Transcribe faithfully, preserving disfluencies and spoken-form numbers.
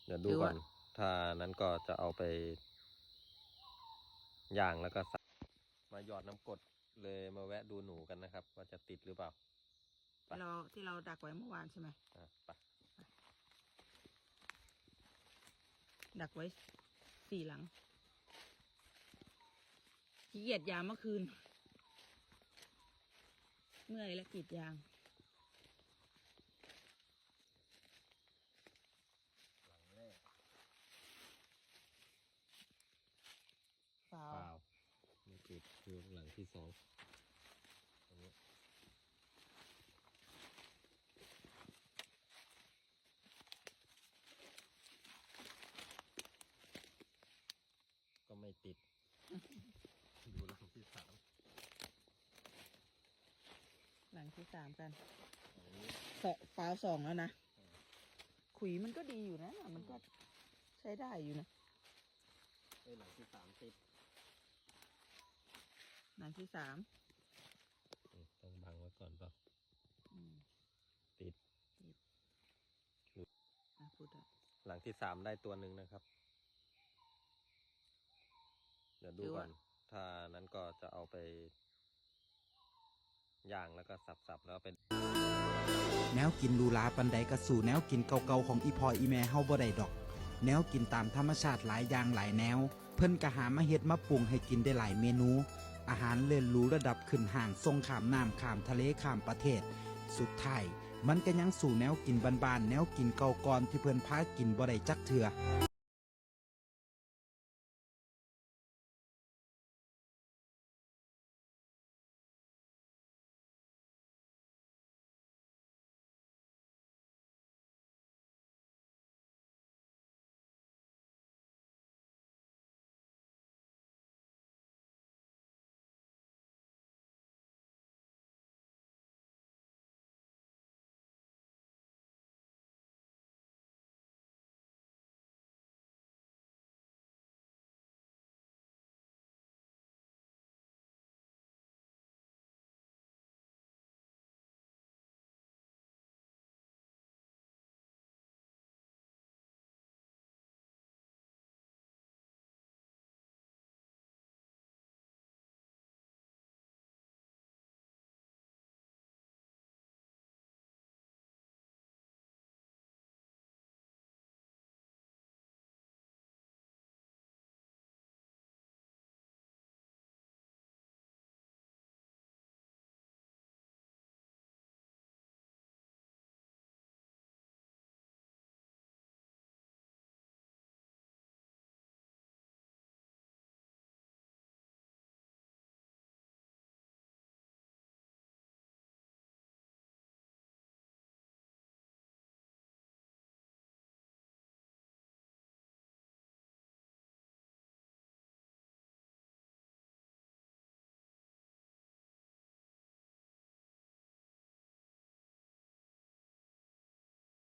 เดี๋ยวดู ถือ ก่ ว่า อน ถ้านั้นก็จะเอาไปย่างแล้วก็สับ มาหยอดน้ำกรดเลย มาแวะดูหนูกันนะครับ ว่าจะติดหรือเปล่า ไป ที่เราที่เราดักไว้เมื่อวานใช่ไหม อ่ะไป ดักไว้สี่หลัง ขี้เกียจยามเมื่อคืน เมื่อยและกรีดยาง หลังแรก เปล่า เปล่า ไม่ติด คือหลังที่สอง อันนี้ ก็ไม่ติด ดูหลังที่สาม หลังที่สามกัน อันนี้ สอง ฟาวสองแล้วนะ ขุยมันก็ดีอยู่นะ มันก็ใช้ได้อยู่นะ เอ้ย หลังที่สามติด หลังที่สาม อืม ต้องบังไว้ก่อนเปล่า อืม ติด อ่ะพูดอะ หลังที่สามได้ตัวหนึ่งนะครับ เดี๋ยวดู ถือ ก่ ว่า อน ถ้านั้นก็จะเอาไปย่างแล้วก็สับๆ แล้วไป แนวกินหรูหราปานใดก็สู้แนวกินเก่าๆของอีพ่ออีแม่เฮาบ่ได้ดอก แนวกินตามธรรมชาติหลายอย่างหลายแนว เพิ่นก็หามาเฮ็ดมาปรุงให้กินได้หลายเมนู อาหารเลิศหรูระดับขึ้นห้าง ส่งข้ามน้ำข้ามทะเลข้ามประเทศ สุดท้าย มันก็ยังสู้แนวกินบ้านๆแนวกินเก่าก่อนที่เพิ่นพากินบ่ได้จักเทื่อ